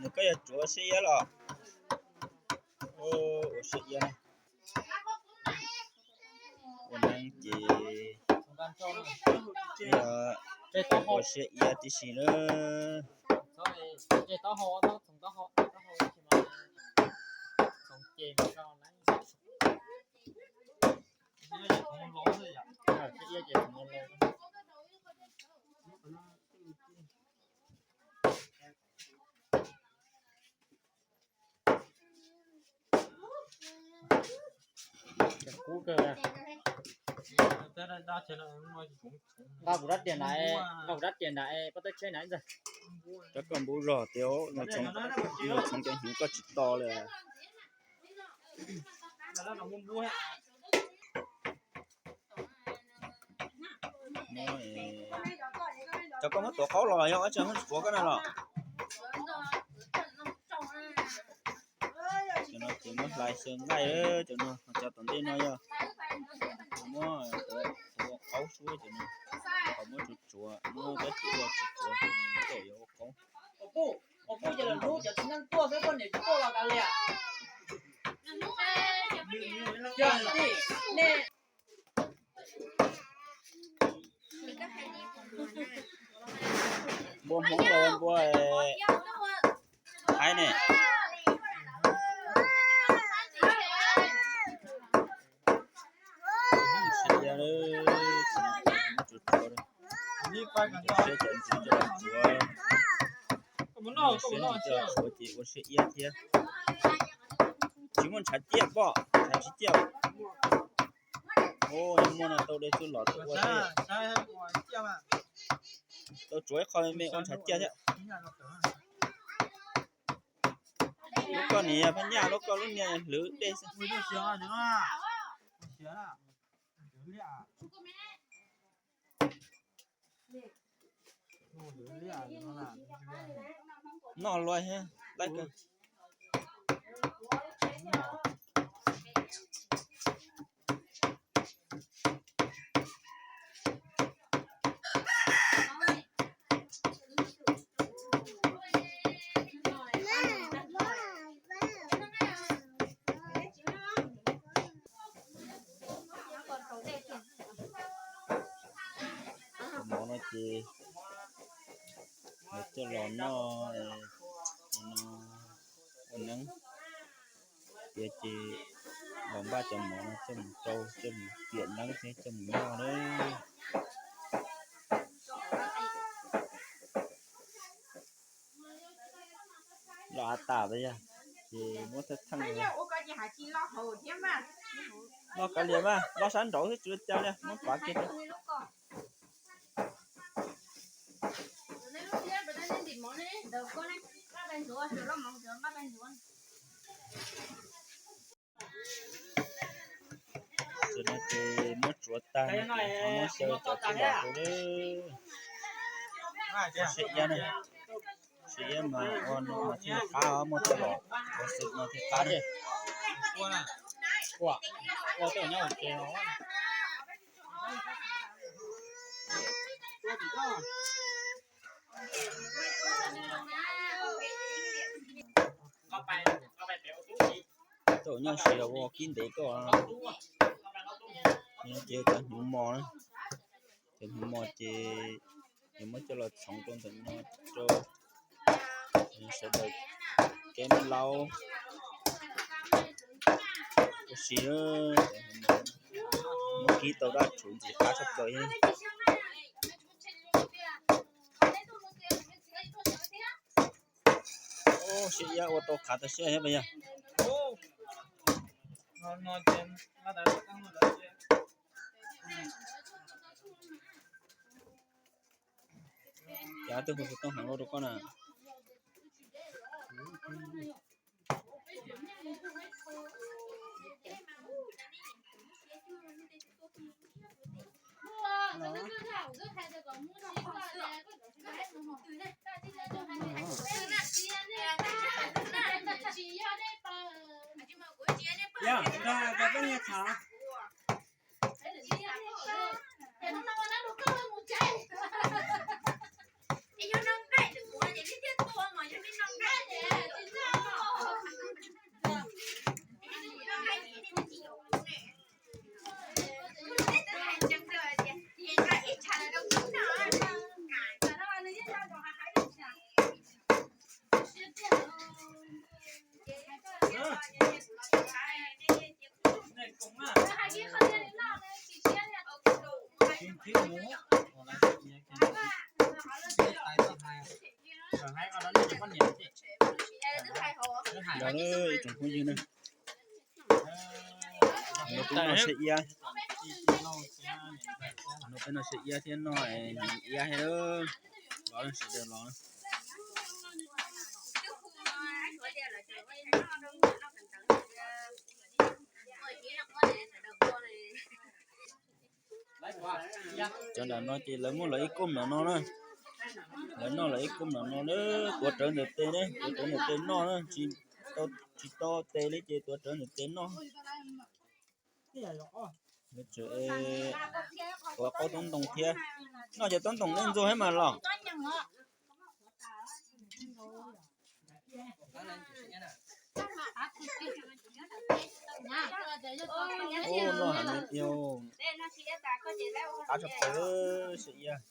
Nws koj yog tsuav siab iab los? Ua siab iab na. Ua neeb ces ua siab iab tib si na. Kub kawg. Nqa kuv rab riam nram, nqa kuv rab riam nram pab tawb tsheb nram ntag. Rab koj npub zog tiag, txhoov cov hnyuv koj tsis to li. Cov koj muab tuav qaub los yog ua tsuav koj na los? Cov no ces muab hlais xyaw nqaij, cov no cov tom ntej no yog muab tuav qaub xwb, cov no kom muab tsuav tsuav, muab kab tsuav tsuav tsuav, yuav ua qaub. Npua Hmoob los npua Thaib ne. Siab cov ntsis coj los tsuav, siab ntsis coj los tsuav ces ua siab iab thiab. Tsis muaj ntshav ciaj pom, ntshav tsis ciaj. Ua yog muaj no tau de txuj lom tuaj ua thiab. Tau tsuav ib qho me me ua ntshav ciaj thiab. Lub koj niam yog phab nyaj, lub koj lub niag hlwv dej xwb. Noj luaj thiab, laij kawg. Mov no ces coj los noj no ua neeb. Tiav ces los npaj cov mov no coj mus rau, coj mus piam neeb thiab coj mus noj na. Los av tas tas yog ces muab thawj theej los kav liam mas, los sab nraud xwb tsis ua cas li, muab pav kiag rau. Tam no ces muab tsuav tag no ces muab xyaw cov txuj lom rau lawm. Siab iab na, siab iab mas ua no mas thiaj qab, muaj txuj lom ua xwb no thiaj qab na. Tau nyob si ua kib ntev koj. Ces cov hnyuv mos na, cov hnyuv mos ces yuav muab coj los txhoov rau ntawm no rau sawv daws kev laus ua si. Muab kib tau dab tshua ntxim qab tshaj plaws thiab. Siab iab ua tau qhav tau siab thiab puas yog? Cas twb hu xov tooj heev luaj rau koj na. Yog, nrog cov peb nyiag qhav. Ib tsoom phooj ywg na, peb no siab iab, peb no siab iab thiab noj iab thiab, los sawv daws los. Cov nram no ces lawv muaj lawv ib kooj nram no na. Lawv noj lawv ib kooj nram no na, tuav rawv ntawm tes na, tuav rawv ntawm tes noj na, tsis tau tes li ces tuav rawv ntawm tes noj. Lawv tseem tuav qaub toob ntoo thiab. Noj cov toob ntoo nej ntxuag thiab mas los. Ub, noj heev tiag, qab tshaj plaws, siab iab.